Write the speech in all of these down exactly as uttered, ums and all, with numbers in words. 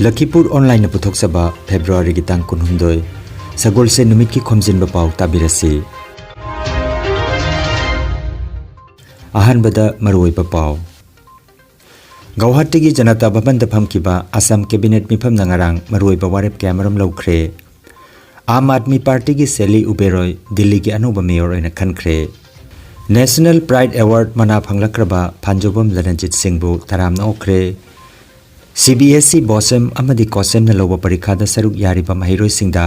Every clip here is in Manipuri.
ꯂꯈꯤꯄꯨꯔ ꯑꯣꯟꯂꯥꯏꯟꯅ ꯄꯨꯊꯣꯛꯆꯕ ꯐꯦꯕ꯭ꯔꯨꯋꯥꯔꯤꯒꯤ ꯇꯥꯡ ꯀꯨꯟꯍꯨꯝꯗꯣꯏ, ꯁꯒꯣꯜꯁꯦꯟ ꯅꯨꯃꯤꯠꯀꯤ ꯈꯣꯝꯖꯤꯟꯕ ꯄꯥꯎ ꯇꯥꯕꯤꯔꯁꯤ꯫ ꯑꯍꯥꯟꯕꯗ ꯃꯔꯨꯑꯣꯏꯕ ꯄꯥꯎ꯫ ꯒꯧꯍꯥꯇꯤꯒꯤ ꯖꯅꯇꯥ ꯚꯕꯟꯗ ꯐꯝꯈꯤꯕ ꯑꯁꯥꯝ ꯀꯦꯕꯤꯅꯦꯠ ꯃꯤꯐꯝꯅ ꯉꯔꯥꯡ ꯃꯔꯨꯑꯣꯏꯕ ꯋꯥꯔꯦꯞ ꯀꯌꯥꯃꯔꯨꯝ ꯂꯧꯈ꯭ꯔꯦ꯫ ꯑꯥꯝ ꯑꯥꯗꯃꯤ ꯄꯥꯔꯇꯤꯒꯤ ꯁꯦꯂꯤ ꯎꯕꯦꯔꯣꯏ ꯗꯤꯜꯂꯤꯒꯤ ꯑꯅꯧꯕ ꯃꯦꯌꯔ ꯑꯣꯏꯅ ꯈꯟꯈ꯭ꯔꯦ꯫ ꯅꯦꯁꯅꯦꯜ ꯄ꯭ꯔꯥꯏꯗ ꯑꯦꯋꯥꯔꯗ ꯃꯅꯥ ꯐꯪꯂꯛꯈ꯭ꯔꯕ ꯐꯥꯟꯖꯧꯕꯝ ꯂꯂꯟꯖꯤꯠ ꯁꯤꯡꯕꯨ ꯇꯔꯥꯝꯅ ꯑꯣꯛꯈ꯭ꯔꯦ꯫ ꯁꯤ ꯕꯤ ꯑꯦꯁ ꯏ ꯕꯣꯁꯦꯝ ꯑꯃꯗꯤ ꯀꯣꯁꯦꯝꯅ ꯂꯧꯕ ꯄꯔꯤꯈꯥꯗ ꯁꯔꯨꯛ ꯌꯥꯔꯤꯕ ꯃꯍꯩꯔꯣꯏꯁꯤꯡꯗ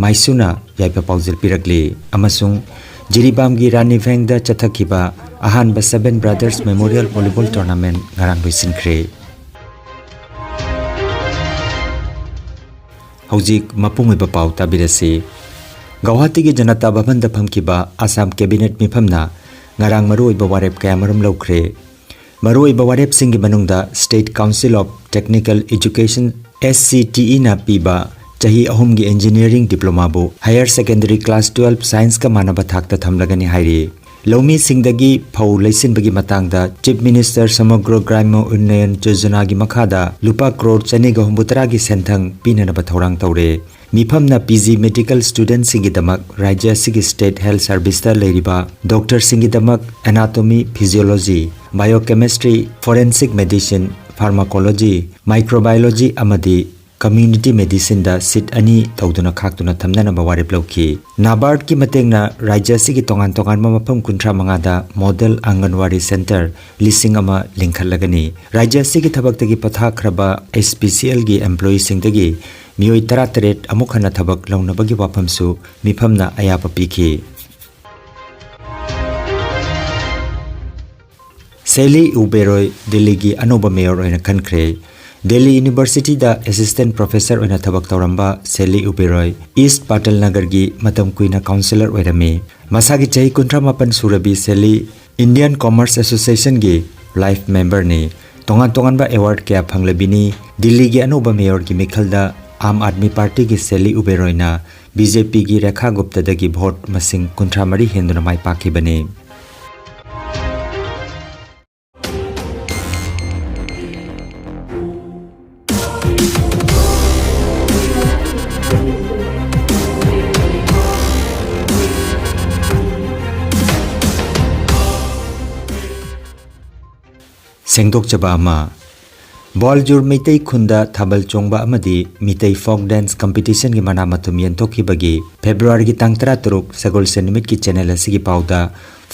ꯃꯥꯏꯁꯨꯅ ꯌꯥꯏꯐ ꯄꯥꯎꯖꯦꯜ ꯄꯤꯔꯛꯂꯤ꯫ ꯑꯃꯁꯨꯡ ꯖꯤꯔꯤꯕꯥꯝꯒꯤ ꯔꯥꯅꯤꯚꯦꯡꯗ ꯆꯠꯊꯈꯤꯕ ꯑꯍꯥꯟꯕ seven brothers memorial volleyball tournament ꯉꯔꯥꯡ ꯂꯣꯏꯁꯤꯟꯈ꯭ꯔꯦ꯫ ꯍꯧꯖꯤꯛ ꯃꯄꯨꯡ ꯑꯣꯏꯕ ꯄꯥꯎ ꯇꯥꯕꯤꯔꯁꯤ꯫ ꯒꯧꯍꯥꯇꯤꯒꯤ ꯖꯅꯇꯥ ꯚꯕꯟꯗ ꯐꯝꯈꯤꯕ ꯑꯁꯥꯝ ꯀꯦꯕꯤꯅꯦꯠ ꯃꯤꯐꯝꯅ ꯉꯔꯥꯡ ꯃꯔꯨꯑꯣꯏꯕ ꯋꯥꯔꯦꯞ ꯀꯌꯥꯃꯔꯨꯝ ꯂꯧꯈ꯭ꯔꯦ꯫ ꯃꯔꯨꯑꯣꯏꯕ ꯋꯥꯔꯦꯞꯁꯤꯡꯒꯤ ꯃꯅꯨꯡꯗ State Council of Technical Education, S C T E ꯅ ꯄꯤꯕ ꯆꯍꯤ ꯑꯍꯨꯝꯒꯤ engineering diplomaꯕꯨ higher secondary class twelve scienceꯀ ꯃꯥꯟꯅꯕ ꯊꯥꯛꯇ ꯊꯝꯂꯒꯅꯤ ꯍꯥꯏꯔꯤ꯫ ꯂꯧꯃꯤꯁꯤꯡꯗꯒꯤ ꯐꯧ ꯂꯩꯁꯤꯟꯕꯒꯤ ꯃꯇꯥꯡꯗ Chief Minister Samagro Gramya Unnayan Yojanagi ꯃꯈꯥꯗ ꯂꯨꯄꯥ ꯀ꯭ꯔꯣꯔ ꯆꯅꯤꯒ ꯍꯨꯝꯐꯨꯇꯔꯥꯒꯤ ꯁꯦꯟꯊꯪ ꯄꯤꯅꯅꯕ ꯊꯧꯔꯥꯡ ꯇꯧꯔꯦ꯫ ꯃꯤꯐꯝꯅ P G medical studentꯁꯤꯡꯒꯤꯗꯃꯛ ꯔꯥꯖ꯭ꯌ ꯑꯁꯤꯒꯤ State Health Serviceꯇ ꯂꯩꯔꯤꯕ doctorꯁꯤꯡꯒꯤꯗꯃꯛ anatomy, physiology, biochemistry, forensic medicine, pharmacology, microbiology ꯑꯃꯗꯤ community medicineꯗ seat ꯑꯅꯤ ꯇꯧꯗꯨꯅ ꯈꯥꯛꯇꯨꯅ ꯊꯝꯅꯅꯕ ꯋꯥꯔꯦꯞ ꯂꯧꯈꯤ꯫ NABARDꯀꯤ ꯃꯇꯦꯡꯅ ꯔꯥꯖ꯭ꯌ ꯑꯁꯤꯒꯤ ꯇꯣꯉꯥꯟ ꯇꯣꯉꯥꯟꯕ ꯃꯐꯝ ꯀꯨꯟꯊ꯭ꯔꯥ ꯃꯉꯥꯗ model ꯑꯪꯒꯟꯋꯥꯔꯤ centre ꯂꯤꯁꯤꯡ ꯑꯃ ꯂꯤꯡꯈꯠꯂꯒꯅꯤ꯫ ꯔꯥꯖ꯭ꯌ ꯑꯁꯤꯒꯤ ꯊꯕꯛꯇꯒꯤ ꯄꯣꯊꯥꯈ꯭ꯔꯕ H P C Lꯒꯤ employeeꯁꯤꯡꯗꯒꯤ ꯃꯤꯑꯣꯏ ꯇꯔꯥꯇꯔꯦꯠ ꯑꯃꯨꯛ ꯍꯟꯅ ꯊꯕꯛ ꯂꯧꯅꯕꯒꯤ ꯋꯥꯐꯝꯁꯨ ꯃꯤꯐꯝꯅ ꯑꯌꯥꯕ ꯄꯤꯈꯤ꯫ ꯁꯦꯂꯤ ꯎꯕꯦꯔꯣꯏ ꯗꯤꯜꯂꯤꯒꯤ ꯑꯅꯧꯕ ꯃꯦꯌꯔ ꯑꯣꯏꯅ ꯈꯟꯈ꯭ꯔꯦ꯫ ꯗꯤꯜꯂꯤ ꯌꯨꯅꯤꯚꯔꯁꯤꯇꯤꯗ assistant professor ꯑꯣꯏꯅ ꯊꯕꯛ ꯇꯧꯔꯝꯕ ꯁꯦꯂꯤ ꯎꯕꯦꯔꯣꯏ ꯏꯁ꯭ꯠ ꯄꯥꯇꯜ ꯅꯒꯔꯒꯤ ꯃꯇꯝ ꯀꯨꯏꯅ councillor ꯑꯣꯏꯔꯝꯃꯤ꯫ ꯃꯁꯥꯒꯤ ꯆꯍꯤ ꯀꯨꯟꯊ꯭ꯔꯥ ꯃꯥꯄꯟ ꯁꯨꯔꯕꯤ ꯁꯦꯂꯤ Indian Commerce Associationꯒꯤ life memberꯅꯤ꯫ ꯇꯣꯉꯥꯟ ꯇꯣꯉꯥꯟꯕ award ꯀꯌꯥ ꯐꯪꯂꯕꯤꯅꯤ꯫ ꯗꯤꯜꯂꯤꯒꯤ ꯑꯅꯧꯕ ꯃꯦꯌꯔꯒꯤ ꯃꯤꯈꯜꯗ ꯑꯥꯝ ꯑꯥꯗꯃꯤ ꯄꯥꯔꯇꯤꯒꯤ ꯁꯦꯂꯤ ꯎꯕꯦꯔꯣꯏꯅ BJPꯒꯤ ꯔꯦꯈꯥ ꯒꯨꯞꯇꯗꯒꯤ vote ꯃꯁꯤꯡ ꯀꯨꯟꯊ꯭ꯔꯥ ꯃꯔꯤ ꯍꯦꯟꯗꯨꯅ ꯃꯥꯏ ꯄꯥꯛꯈꯤꯕꯅꯤ꯫ ꯁꯦꯡꯗꯣꯛꯆꯕ ꯑꯃ꯫ ꯕꯣꯜꯖꯨꯔ ꯃꯩꯇꯩ ꯈꯨꯟꯗ ꯊꯥꯕꯜ ꯆꯣꯡꯕ ꯑꯃꯗꯤ ꯃꯤꯇꯩ folk dance competition ꯒꯤ ꯃꯅꯥ ꯃꯊꯨꯝ ꯌꯦꯟꯊꯣꯛꯈꯤꯕꯒꯤ ꯐꯦꯕ꯭ꯔꯨꯋꯥꯔꯤꯒꯤ ꯇꯥꯡ ꯇꯔꯥꯇꯔꯨꯛ ꯁꯒꯣꯜꯁꯦꯟ ꯅꯨꯃꯤꯠꯀꯤ channel ꯑꯁꯤꯒꯤ ꯄꯥꯎꯗ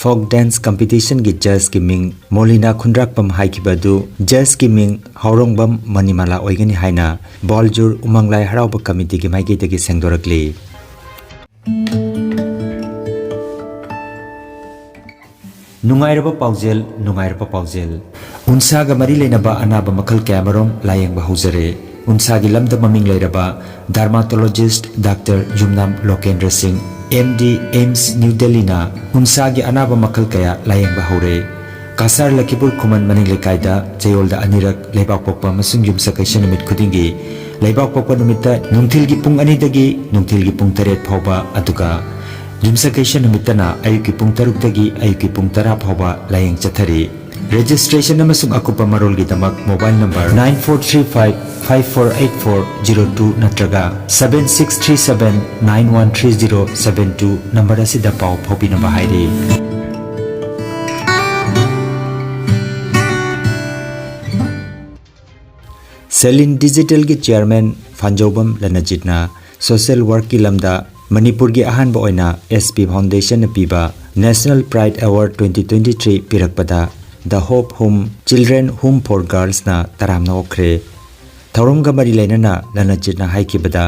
folk dance competition ꯒꯤ judge ꯀꯤ ꯃꯤꯡ ꯃꯣꯂꯤꯅꯥ ꯈꯨꯟꯗ꯭ꯔꯥꯛꯄꯝ ꯍꯥꯏꯈꯤꯕ ꯑꯗꯨ judge ꯀꯤ ꯃꯤꯡ ꯍꯥꯎꯔꯣꯡꯕꯝ ꯃꯅꯤꯃꯥꯂꯥ ꯑꯣꯏꯒꯅꯤ ꯍꯥꯏꯅ ꯕꯣꯜꯖꯨꯔ ꯎꯃꯪ ꯂꯥꯏ ꯍꯔꯥꯎꯕ committee ꯒꯤ ꯃꯥꯏꯀꯩꯗꯒꯤ ꯁꯦꯡꯗꯣꯔꯛꯂꯤ꯫ ꯅꯨꯡꯉꯥꯏꯔꯕ ꯄꯥꯎꯖꯦꯜ, ꯅꯨꯡꯉꯥꯏꯔꯕ ꯄꯥꯎꯖꯦꯜ꯫ ꯎꯟꯁꯥꯒ ꯃꯔꯤ ꯂꯩꯅꯕ ꯑꯅꯥꯕ ꯃꯈꯜ ꯀꯌꯥꯃꯔꯨꯝ ꯂꯥꯌꯦꯡꯕ ꯍꯧꯖꯔꯦ꯫ ꯎꯟꯁꯥꯒꯤ ꯂꯝꯗ ꯃꯃꯤꯡ ꯂꯩꯔꯕ dermatologist Doctor ꯌꯨꯝꯅꯥꯝ ꯂꯣꯀꯦꯟꯗ꯭ꯔ ꯁꯤꯡ, M D, AIIMS New Delhi ꯅ ꯎꯟꯁꯥꯒꯤ ꯑꯅꯥꯕ ꯃꯈꯜ ꯀꯌꯥ ꯂꯥꯌꯦꯡꯕ ꯍꯧꯔꯦ꯫ ꯀꯁꯥꯔ ꯂꯈꯤꯄꯨꯔ ꯈꯨꯃꯟ ꯃꯅꯤꯡ ꯂꯩꯀꯥꯏꯗ ꯆꯌꯣꯜꯗ ꯑꯅꯤꯔꯛ ꯂꯩꯕꯥꯛꯄꯣꯛꯄ ꯑꯃꯁꯨꯡ ꯌꯨꯝꯁꯀꯩꯁ ꯅꯨꯃꯤꯠ ꯈꯨꯗꯤꯡꯒꯤ ꯂꯩꯕꯥꯛꯄꯣꯛꯄ ꯅꯨꯃꯤꯠꯇ ꯅꯨꯡꯊꯤꯜꯒꯤ ꯄꯨꯡ ꯑꯅꯤꯗꯒꯤ ꯅꯨꯡꯊꯤꯜꯒꯤ ꯄꯨꯡ ꯇꯔꯦꯠ ꯐꯥꯎꯕ, ꯑꯗꯨꯒ ꯌꯨꯝꯁꯀꯩꯁ ꯅꯨꯃꯤꯠꯇꯅ ꯑꯌꯨꯛꯀꯤ ꯄꯨꯡ ꯇꯔꯨꯛꯇꯒꯤ ꯑꯌꯨꯛꯀꯤ ꯄꯨꯡ ꯇꯔꯥ ꯐꯥꯎꯕ ꯂꯥꯌꯦꯡ ꯆꯠꯊꯔꯤ꯫ Registration ꯑꯃꯁꯨꯡ ꯑꯀꯨꯞꯄ ꯃꯔꯣꯜꯒꯤꯗꯃꯛ mobile number nine four three five five four eight four zero two ꯅꯠꯇ꯭ꯔꯒ seven six three seven nine one three zero seven two number ꯑꯁꯤꯗ ꯄꯥꯎ ꯐꯥꯎꯕꯤꯅꯕ ꯍꯥꯏꯔꯤ꯫ ꯁꯦꯂꯤꯟ Digital ꯒꯤ chairman ꯐꯥꯟꯖꯧꯕꯝ ꯂꯅꯖꯤꯠꯅ social work ꯀꯤ ꯂꯝꯗ ꯃꯅꯤꯄꯨꯔꯒꯤ ꯑꯍꯥꯟꯕ ꯑꯣꯏꯅ S P Foundation ꯅ ꯄꯤꯕ National Pride Award twenty twenty three ꯄꯤꯔꯛꯄꯗ The Hope Home Children Home for Girls ꯅ ꯇꯔꯥꯝꯅ ꯑꯣꯛꯈ꯭ꯔꯦ꯫ ꯊꯧꯔꯝꯒ ꯃꯔꯤ ꯂꯩꯅꯅ ꯂꯅꯖꯤꯠꯅ ꯍꯥꯏꯈꯤꯕꯗ,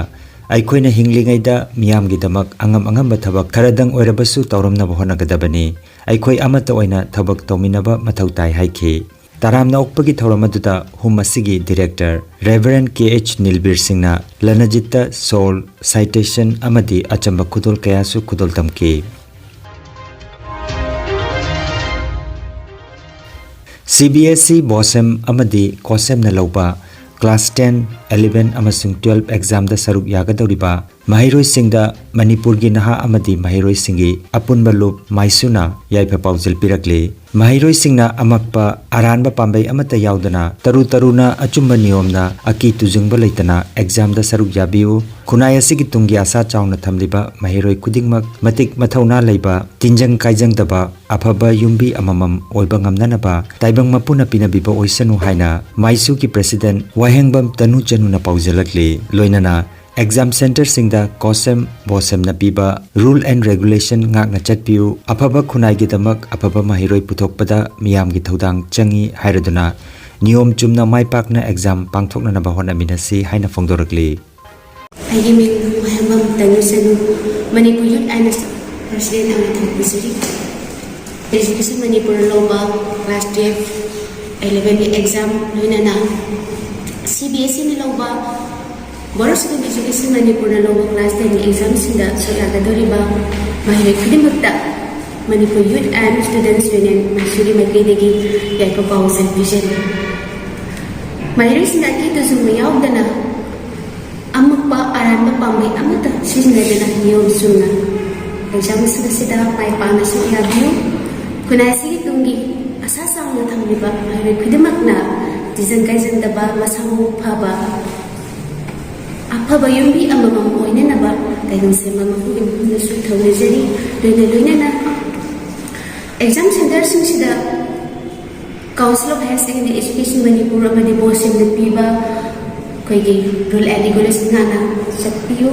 ꯑꯩꯈꯣꯏꯅ ꯍꯤꯡꯂꯤꯉꯩꯗ ꯃꯤꯌꯥꯝꯒꯤꯗꯃꯛ ꯑꯉꯝ ꯑꯉꯝꯕ ꯊꯕꯛ ꯈꯔꯗꯪ ꯑꯣꯏꯔꯕꯁꯨ ꯇꯧꯔꯝꯅꯕ ꯍꯣꯠꯅꯒꯗꯕꯅꯤ꯫ ꯑꯩꯈꯣꯏ ꯑꯃꯠꯇ ꯑꯣꯏꯅ ꯊꯕꯛ ꯇꯧꯃꯤꯟꯅꯕ ꯃꯊꯧ ꯇꯥꯏ ꯍꯥꯏꯈꯤ꯫ ꯇꯔꯥꯝꯅ ꯑꯣꯛꯄꯒꯤ ꯊꯧꯔꯝ ꯑꯗꯨꯗ ꯍꯨꯝ ꯑꯁꯤꯒꯤ director Reverend K H ꯅꯤꯜꯕꯤꯔ ꯁꯤꯡꯅ ꯂꯅꯖꯤꯠꯇ ꯁꯣꯜ, citation ꯑꯃꯗꯤ ꯑꯆꯝꯕ ꯈꯨꯗꯣꯜ ꯀꯌꯥꯁꯨ ꯈꯨꯗꯣꯜ ꯇꯝꯈꯤ꯫ C B S E BOSEM ꯑꯃꯗꯤ COSEM ꯅ ꯂꯧꯕ class ten, eleven ꯑꯃꯁꯨꯡ twelve exam ꯗ ꯁꯔꯨꯛ ꯌꯥꯒꯗꯧꯔꯤꯕ ꯃꯍꯩꯔꯣꯏꯁꯤꯡꯗ ꯃꯅꯤꯄꯨꯔꯒꯤ ꯅꯍꯥ ꯑꯃꯗꯤ ꯃꯍꯩꯔꯣꯏꯁꯤꯡꯒꯤ ꯑꯄꯨꯟꯕ ꯂꯨꯞ ꯃꯥꯏꯁꯨꯅ ꯌꯥꯏꯐ ꯄꯥꯎꯖꯦꯜ ꯄꯤꯔꯛꯂꯤ꯫ ꯃꯍꯩꯔꯣꯏꯁꯤꯡꯅ ꯑꯃꯛꯄ ꯑꯔꯥꯟꯕ ꯄꯥꯝꯕꯩ ꯑꯃꯠꯇ ꯌꯥꯎꯗꯅ ꯇꯔꯨ ꯇꯔꯨꯅ ꯑꯆꯨꯝꯕ ꯅꯤꯌꯣꯝꯅ ꯑꯀꯤ ꯇꯨꯖꯨꯡꯕ ꯂꯩꯇꯅ ꯑꯦꯛꯖꯥꯝꯗ ꯁꯔꯨꯛ ꯌꯥꯕꯤꯌꯨ꯫ ꯈꯨꯟꯅꯥꯏ ꯑꯁꯤꯒꯤ ꯇꯨꯡꯒꯤ ꯑꯁꯥ ꯆꯥꯎꯅ ꯊꯝꯂꯤꯕ ꯃꯍꯩꯔꯣꯏ ꯈꯨꯗꯤꯡꯃꯛ ꯃꯇꯤꯛ ꯃꯊꯧꯅꯥ ꯂꯩꯕ, ꯇꯤꯟꯖꯪ ꯀꯥꯏꯖꯪꯗꯕ, ꯑꯐꯕ ꯌꯨꯝꯕꯤ ꯑꯃꯃꯝ ꯑꯣꯏꯕ ꯉꯝꯅꯅꯕ ꯇꯥꯏꯕꯪ ꯃꯄꯨꯅ ꯄꯤꯅꯕꯤꯕ ꯑꯣꯏꯁꯅꯨ ꯍꯥꯏꯅ ꯃꯥꯏꯁꯨꯒꯤ ꯄ꯭ꯔꯦꯁꯤꯗꯦꯟꯠ ꯋꯥꯍꯦꯡꯕꯝ ꯇꯅꯨ ꯆꯅꯨꯅ ꯄꯥꯎꯖꯦꯜꯂꯛꯂꯤ꯫ ꯂꯣꯏꯅꯅ ꯑꯦꯛꯖꯥꯝ ꯁꯦꯟꯇꯔꯁꯤꯡꯗ ꯀꯣꯁꯦꯝ ꯕꯣꯁꯦꯝꯅ ꯄꯤꯕ rule and regulation ꯉꯥꯛꯅ ꯆꯠꯄꯤꯌꯨ꯫ ꯑꯐꯕ ꯈꯨꯟꯅꯥꯏꯒꯤꯗꯃꯛ ꯑꯐꯕ ꯃꯍꯩꯔꯣꯏ ꯄꯨꯊꯣꯛꯄꯗ ꯃꯤꯌꯥꯝꯒꯤ ꯊꯧꯗꯥꯡ ꯆꯪꯏ ꯍꯥꯏꯔꯗꯨꯅ ꯅꯤꯌꯣꯝ ꯆꯨꯝꯅ ꯃꯥꯏ ꯄꯥꯛꯅ ꯑꯦꯛꯖꯥꯝ ꯄꯥꯡꯊꯣꯛꯅꯅꯕ ꯍꯣꯠꯅꯃꯤꯟꯅꯁꯤ ꯍꯥꯏꯅ ꯐꯣꯡꯗꯣꯔꯛꯂꯤ꯫ ꯑꯩꯒꯤ ꯃꯤꯡ ꯋꯥꯍꯦꯡꯕꯝ ꯇꯅꯨꯁꯅꯨ, ꯃꯅꯤꯄꯨꯔ ꯌꯨꯠ ꯑꯥꯏꯟ ꯄ꯭ꯔꯁꯤꯗꯦꯟꯠ ꯑꯣꯏꯅ ꯊꯧ ꯄꯨꯖꯔꯤ꯫ ꯑꯦꯖꯨꯀꯦꯁꯟ ꯃꯅꯤꯄꯨꯔ ꯂꯧꯕ ꯀ꯭ꯂꯥꯁ ꯇꯨꯌꯦꯜꯐ, ꯏꯂꯦꯚꯦꯟꯒꯤ ꯑꯦꯛꯖꯥꯝ, ꯂꯣꯏꯅꯅ ꯁꯤ ꯕꯤ ꯑꯦꯁ ꯏꯅ ꯂꯧꯕ, ꯕꯣꯔꯗ ꯑꯣꯐ ꯁ꯭ꯀꯨꯜ ꯑꯦꯖꯨꯀꯦꯁꯟ ꯃꯅꯤꯄꯨꯔꯅ ꯂꯧꯕ ꯀ꯭ꯂꯥꯁ ꯇꯦꯟꯒꯤ ꯑꯦꯛꯖꯥꯝꯁꯤꯡꯗ ꯁꯔꯨꯛ ꯌꯥꯒꯗꯧꯔꯤꯕ ꯃꯍꯩꯔꯣꯏ ꯈꯨꯗꯤꯡꯃꯛꯇ ꯃꯅꯤꯄꯨꯔ ꯌꯨꯠ ꯑꯥꯏꯟ ꯁ꯭ꯇꯨꯗꯦꯟꯠꯁ ꯌꯨꯅꯤꯌꯟ ꯃꯥꯏꯁꯨꯒꯤ ꯃꯥꯏꯀꯩꯗꯒꯤ ꯌꯥꯏꯐ ꯄꯥꯎꯖꯦꯜ ꯄꯤꯖꯔꯤ꯫ ꯃꯍꯩꯔꯣꯏꯁꯤꯡꯗ ꯑꯀꯤ ꯇꯨꯖꯨꯡꯕ ꯌꯥꯎꯗꯅ ꯑꯃꯛꯄ ꯑꯔꯥꯟꯕ ꯄꯥꯝꯕꯩ ꯑꯃꯠꯇ ꯁꯤꯖꯤꯟꯅꯗꯅ ꯅꯤꯌꯣꯝ ꯆꯨꯝꯅ ꯑꯦꯛꯖꯥꯝꯁꯤꯡ ꯑꯁꯤꯗ ꯃꯥꯏ ꯄꯥꯛꯅ ꯁꯔꯨꯛ ꯌꯥꯕꯤꯌꯨ꯫ ꯈꯨꯟꯅꯥꯏ ꯑꯁꯤꯒꯤ ꯇꯨꯡꯒꯤ ꯑꯁꯥ ꯆꯥꯎꯅ ꯊꯝꯂꯤꯕ ꯃꯍꯩꯔꯣꯏ ꯈꯨꯗꯤꯡꯃꯛꯅ ꯇꯤꯟꯖꯪ ꯀꯥꯏꯖꯪꯗꯕ, ꯃꯁꯥ ꯃꯎ ꯐꯕ, ꯑꯐꯕ ꯌꯨꯝꯕꯤ ꯑꯃꯃꯝ ꯑꯣꯏꯅꯅꯕ ꯇꯥꯏꯕꯪ ꯁꯦꯝꯕ ꯃꯄꯨꯒꯤ ꯃꯐꯝꯗꯁꯨ ꯊꯧꯅꯤꯖꯔꯤ꯫ ꯂꯣꯏꯅ ꯂꯣꯏꯅꯅ ꯑꯦꯛꯖꯥꯝ ꯁꯦꯟꯇꯔꯁꯤꯡꯁꯤꯗ Council of Higher Secondary Education Manipur ꯑꯃꯗꯤ ꯕꯣꯁꯦꯝꯅ ꯄꯤꯕ ꯑꯩꯈꯣꯏꯒꯤ rule and regulation ꯉꯥꯛꯅ ꯆꯠꯄꯤꯌꯨ꯫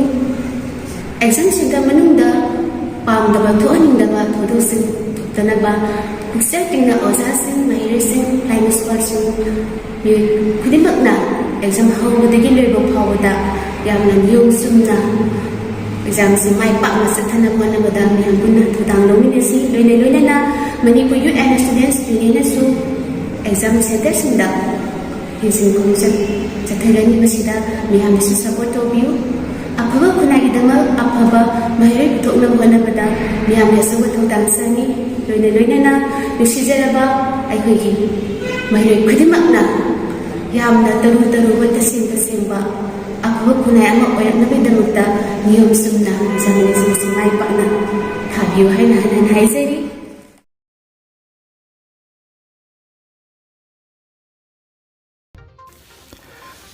ꯑꯦꯛꯖꯥꯝ ꯁꯦꯟꯇꯔ ꯃꯅꯨꯡꯗ ꯄꯥꯝꯗꯕ, ꯊꯣꯛꯍꯟꯅꯤꯡꯗꯕ ꯊꯧꯗꯣꯛꯁꯤꯡ ꯊꯣꯛꯇꯅꯕ ꯄꯨꯛꯆꯦꯜ ꯇꯤꯡꯅ ꯑꯣꯖꯥꯁꯤꯡ, ꯃꯍꯩꯔꯣꯏꯁꯤꯡ, flying squadꯁꯤꯡ, ꯃꯤꯑꯣꯏ ꯈꯨꯗꯤꯡꯃꯛꯅ ꯑꯦꯛꯖꯥꯝ ꯍꯧꯕꯗꯒꯤ ꯂꯣꯏꯕ ꯐꯥꯎꯕꯗ ꯌꯥꯝꯅ ꯅꯤꯌꯣꯝ ꯆꯨꯝꯅ ꯑꯦꯛꯖꯥꯝꯁꯤ ꯃꯥꯏ ꯄꯥꯛꯅ ꯆꯠꯊꯅꯕ ꯍꯣꯠꯅꯕꯗ ꯃꯌꯥꯝ ꯄꯨꯟꯅ ꯊꯧꯗꯥꯡ ꯂꯧꯃꯤꯟꯅꯁꯤ꯫ ꯂꯣꯏꯅ ꯂꯣꯏꯅꯅ ꯃꯅꯤꯄꯨꯔ ꯌꯨꯠ ꯑꯥꯏꯟ ꯁ꯭ꯇꯨꯗꯦꯟꯠꯁ ꯌꯨꯅꯤꯌꯟꯅꯁꯨ ꯑꯦꯛꯖꯥꯝ ꯁꯦꯟꯇꯔꯁꯤꯡꯗ ꯍꯦꯟꯖꯤꯟ ꯈꯣꯝꯖꯤꯟ ꯆꯠꯊꯒꯅꯤ꯫ ꯃꯁꯤꯗ ꯃꯌꯥꯝꯅꯁꯨ ꯁꯄꯣꯔꯠ ꯇꯧꯕꯤꯌꯨ꯫ ꯑꯐꯕ ꯈꯨꯟꯅꯥꯏꯒꯤꯗꯃꯛ ꯑꯐꯕ ꯃꯍꯩꯔꯣꯏ ꯄꯨꯊꯣꯛꯅꯕ ꯍꯣꯠꯅꯕꯗ ꯃꯌꯥꯝꯒꯤ ꯑꯆꯧꯕ ꯊꯧꯗꯥꯡ ꯆꯪꯏ꯫ ꯂꯣꯏꯅ ꯂꯣꯏꯅꯅ ꯅꯨꯡꯁꯤꯖꯔꯕ ꯑꯩꯈꯣꯏꯒꯤ ꯃꯍꯩꯔꯣꯏ ꯈꯨꯗꯤꯡꯃꯛꯅ ꯌꯥꯝꯅ ꯇꯔꯨ ꯇꯔꯨꯕ, ꯇꯁꯦꯡ ꯇꯁꯦꯡꯕ ꯑꯐꯕ ꯈꯨꯟꯅꯥꯏ ꯑꯃ ꯑꯣꯏꯔꯛꯅꯕꯒꯤꯗꯃꯛꯇ ꯅꯤꯌꯣꯝ ꯆꯨꯝꯅ ꯖꯔꯅꯦꯂꯤꯖꯝ ꯑꯁꯤ ꯃꯥꯏ ꯄꯥꯛꯅ ꯊꯥꯕꯤꯌꯨ ꯍꯥꯏꯅ ꯍꯟꯅ ꯍꯟꯅ ꯍꯥꯏꯖꯔꯤ꯫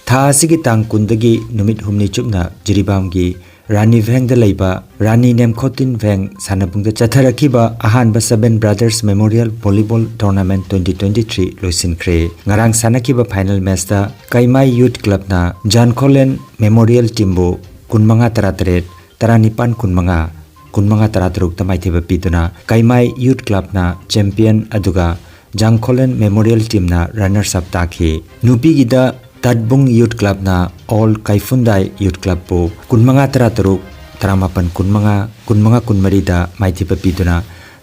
ꯊꯥ ꯑꯁꯤꯒꯤ ꯇꯥꯡ ꯀꯨꯟꯗꯒꯤ ꯅꯨꯃꯤꯠ ꯍꯨꯝꯅꯤ ꯆꯨꯞꯅ ꯖꯤꯔꯤꯕꯥꯝꯒꯤ ꯔꯥꯅꯤ ꯚꯦꯡꯗ ꯂꯩꯕ ꯔꯥꯅꯤ ꯅꯦꯝꯈꯣꯇꯤꯟ ꯚꯦꯡ ꯁꯥꯟꯅꯕꯨꯡꯗ ꯆꯠꯊꯔꯛꯈꯤꯕ ꯑꯍꯥꯟꯕ Seven Brothers Memorial Volleyball Tournament twenty twenty three ꯂꯣꯏꯁꯤꯟꯈ꯭ꯔꯦ꯫ ꯉꯔꯥꯡ ꯁꯥꯟꯅꯈꯤꯕ ꯐꯥꯏꯅꯦꯜ ꯃꯦꯆꯇ ꯀꯩꯃꯥꯏ ꯌꯨꯠ ꯀ꯭ꯂꯕꯅ ꯖꯥꯟꯈꯣꯂꯦꯟ ꯃꯦꯃꯣꯔꯤꯌꯦꯜ ꯇꯤꯝꯕꯨ ꯀꯨꯟꯃꯉꯥ ꯇꯔꯥꯇꯔꯦꯠ, ꯇꯔꯥꯅꯤꯄꯥꯟ ꯀꯨꯟꯃꯉꯥ, ꯀꯨꯟꯃꯉꯥ ꯇꯔꯥꯇꯔꯨꯛꯇ ꯃꯥꯏꯊꯤꯕ ꯄꯤꯗꯨꯅ ꯀꯩꯃꯥꯏ ꯌꯨꯠ ꯀ꯭ꯂꯕꯅ ꯆꯦꯝꯄꯤꯌꯟ ꯑꯗꯨꯒ ꯖꯥꯡꯈꯣꯂꯦꯟ ꯃꯦꯃꯣꯔꯤꯌꯦꯜ ꯇꯤꯝꯅ ꯔꯅꯔꯁ ꯑꯞ ꯇꯥꯈꯤ꯫ ꯅꯨꯄꯤꯒꯤꯗ ꯇꯠꯕꯨꯡ ꯌꯨꯠ ꯀ꯭ꯂꯕꯅ ꯑꯣꯜ ꯀꯩꯐꯨꯟꯗꯥꯏ ꯌꯨꯠ ꯀ꯭ꯂꯕꯄꯨ ꯀꯨꯟꯃꯉꯥ ꯇꯔꯥꯇꯔꯨꯛ, ꯇꯔꯥꯃꯥꯄꯟ ꯀꯨꯟꯃꯉꯥ, ꯀꯨꯟꯃꯉꯥ ꯀꯨꯟꯃꯔꯤꯗ ꯃꯥꯏꯊꯤꯕ ꯄꯤꯗꯨꯅ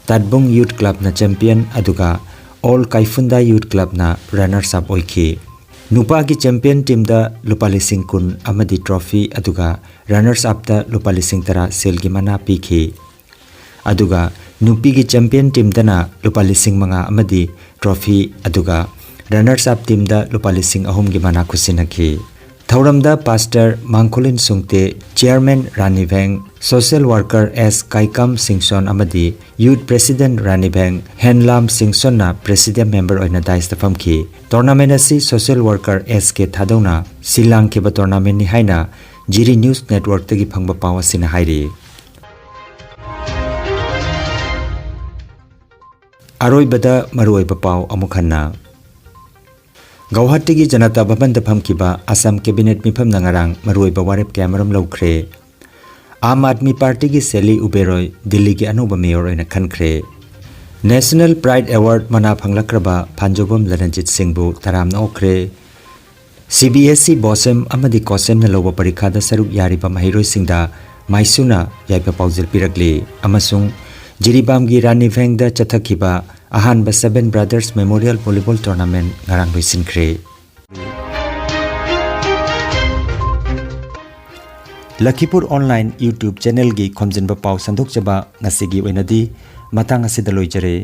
ꯇꯠꯕꯨꯡ ꯌꯨꯠ ꯀ꯭ꯂꯕꯅ ꯆꯦꯝꯄꯤꯌꯟ ꯑꯗꯨꯒ ꯑꯣꯜ ꯀꯩꯐꯨꯟꯗꯥꯏ ꯌꯨꯠ ꯀ꯭ꯂꯕꯅ ꯔꯅꯔꯁ ꯑꯞ ꯑꯣꯏꯈꯤ꯫ ꯅꯨꯄꯥꯒꯤ ꯆꯦꯝꯄꯤꯌꯟ ꯇꯤꯝꯗ ꯂꯨꯄꯥ ꯂꯤꯁꯤꯡ ꯀꯨꯟ ꯑꯃꯗꯤ ꯇ꯭ꯔꯣꯐꯤ ꯑꯗꯨꯒ ꯔꯅꯔꯁ ꯑꯞꯇ ꯂꯨꯄꯥ ꯂꯤꯁꯤꯡ ꯇꯔꯥ ꯁꯦꯜꯒꯤ ꯃꯅꯥ ꯄꯤꯈꯤ꯫ ꯑꯗꯨꯒ ꯅꯨꯄꯤꯒꯤ ꯆꯦꯝꯄꯤꯌꯟ ꯇꯤꯝꯗꯅ ꯂꯨꯄꯥ ꯂꯤꯁꯤꯡ ꯃꯉꯥ ꯑꯃꯗꯤ ꯇ꯭ꯔꯣꯐꯤ ꯑꯗꯨꯒ ꯔꯅꯔꯁ ꯑꯞ ꯇꯤꯝꯗ ꯂꯨꯄꯥ ꯂꯤꯁꯤꯡ ꯑꯍꯨꯝꯒꯤ ꯃꯅꯥ ꯈꯨꯠꯁꯤꯟꯅꯈꯤ꯫ ꯊꯧꯔꯝꯗ ꯄꯥꯁꯇꯔ ꯃꯥꯡꯈꯨꯂꯤꯟ ꯁꯨꯡꯇꯦ, ꯆꯤꯌꯔꯃꯦꯟ ꯔꯥꯅꯤ ꯚꯦꯡ, ꯁꯣꯁꯤꯌꯦꯜ ꯋꯥꯔꯀꯔ ꯑꯦꯁ ꯀꯥꯏꯀꯝ ꯁꯤꯡꯁꯣꯟ ꯑꯃꯗꯤ ꯌꯨꯠ ꯄ꯭ꯔꯦꯁꯤꯗꯦꯟꯠ ꯔꯥꯅꯤ ꯚꯦꯡ ꯍꯦꯟꯂꯥꯝ ꯁꯤꯡꯁꯣꯟꯅ ꯄ꯭ꯔꯦꯁꯤꯗꯦꯟꯠ ꯃꯦꯝꯕꯔ ꯑꯣꯏꯅ ꯗꯥꯏꯁꯇ ꯐꯝꯈꯤ꯫ ꯇꯣꯔꯅꯥꯃꯦꯟ ꯑꯁꯤ ꯁꯣꯁꯤꯌꯦꯜ ꯋꯥꯔꯀꯔ ꯑꯦꯁ ꯀꯦ ꯊꯥꯗꯧꯅ ꯁꯤꯜ ꯂꯥꯡꯈꯤꯕ ꯇꯣꯔꯅꯥꯃꯦꯟꯅꯤ ꯍꯥꯏꯅ ꯖꯤꯔꯤ ꯅ꯭ꯌꯨꯁ ꯅꯦꯠꯋꯔꯛꯇꯒꯤ ꯐꯪꯕ ꯄꯥꯎ ꯑꯁꯤꯅ ꯍꯥꯏꯔꯤ꯫ ꯑꯔꯣꯏꯕꯗ ꯃꯔꯨꯑꯣꯏꯕ ꯄꯥꯎ ꯑꯃꯨꯛ ꯍꯟꯅ꯫ ꯒꯧꯍꯥꯇꯤꯒꯤ ꯖꯅꯇꯥ ꯚꯕꯟꯗ ꯐꯝꯈꯤꯕ ꯑꯁꯥꯝ ꯀꯦꯕꯤꯅꯦꯠ ꯃꯤꯐꯝꯅ ꯉꯔꯥꯡ ꯃꯔꯨꯑꯣꯏꯕ ꯋꯥꯔꯦꯞ ꯀꯌꯥꯃꯔꯨꯝ ꯂꯧꯈ꯭ꯔꯦ꯫ ꯑꯥꯝ ꯑꯥꯗꯃꯤ ꯄꯥꯔꯇꯤꯒꯤ ꯁꯦꯂꯤ ꯎꯕꯦꯔꯣꯏ ꯗꯤꯜꯂꯤꯒꯤ ꯑꯅꯧꯕ ꯃꯦꯌꯔ ꯑꯣꯏꯅ ꯈꯟꯈ꯭ꯔꯦ꯫ ꯅꯦꯁꯅꯦꯜ ꯄ꯭ꯔꯥꯏꯗ ꯑꯦꯋꯥꯔꯗ ꯃꯅꯥ ꯐꯪꯂꯛꯈ꯭ꯔꯕ ꯐꯥꯟꯖꯣꯕꯝ ꯂꯅꯟꯖꯤꯠ ꯁꯤꯡꯕꯨ ꯇꯔꯥꯝꯅ ꯑꯣꯛꯈ꯭ꯔꯦ꯫ ꯁꯤ ꯕꯤ ꯑꯦꯁ ꯏ ꯕꯣꯁꯦꯝ ꯑꯃꯗꯤ ꯀꯣꯁꯦꯝꯅ ꯂꯧꯕ ꯄꯔꯤꯈꯥꯗ ꯁꯔꯨꯛ ꯌꯥꯔꯤꯕ ꯃꯍꯩꯔꯣꯏꯁꯤꯡꯗ ꯃꯥꯏꯁꯨꯅ ꯌꯥꯏꯐ ꯄꯥꯎꯖꯦꯜ ꯄꯤꯔꯛꯂꯤ ꯑꯃꯁꯨꯡ ꯖꯤꯔꯤꯕꯥꯝꯒꯤ ꯔꯥꯅꯤ ꯚꯦꯡꯗ ꯆꯠꯊꯈꯤꯕ ꯑꯍꯥꯟꯕ Seven Brothers Memorial Volleyball Tournament ꯉꯔꯥꯡ ꯂꯣꯏꯁꯤꯟꯈ꯭ꯔꯦ꯫ ꯂꯈꯤꯄꯨꯔ ꯑꯣꯟꯂꯥꯏꯟ YouTube ꯆꯦꯅꯦꯜꯒꯤ ꯈꯣꯝꯖꯤꯟꯕ ꯄꯥꯎ ꯁꯟꯗꯣꯛꯆꯕ ꯉꯁꯤꯒꯤ ꯑꯣꯏꯅꯗꯤ ꯃꯇꯥꯡ ꯑꯁꯤꯗ ꯂꯣꯏꯖꯔꯦ꯫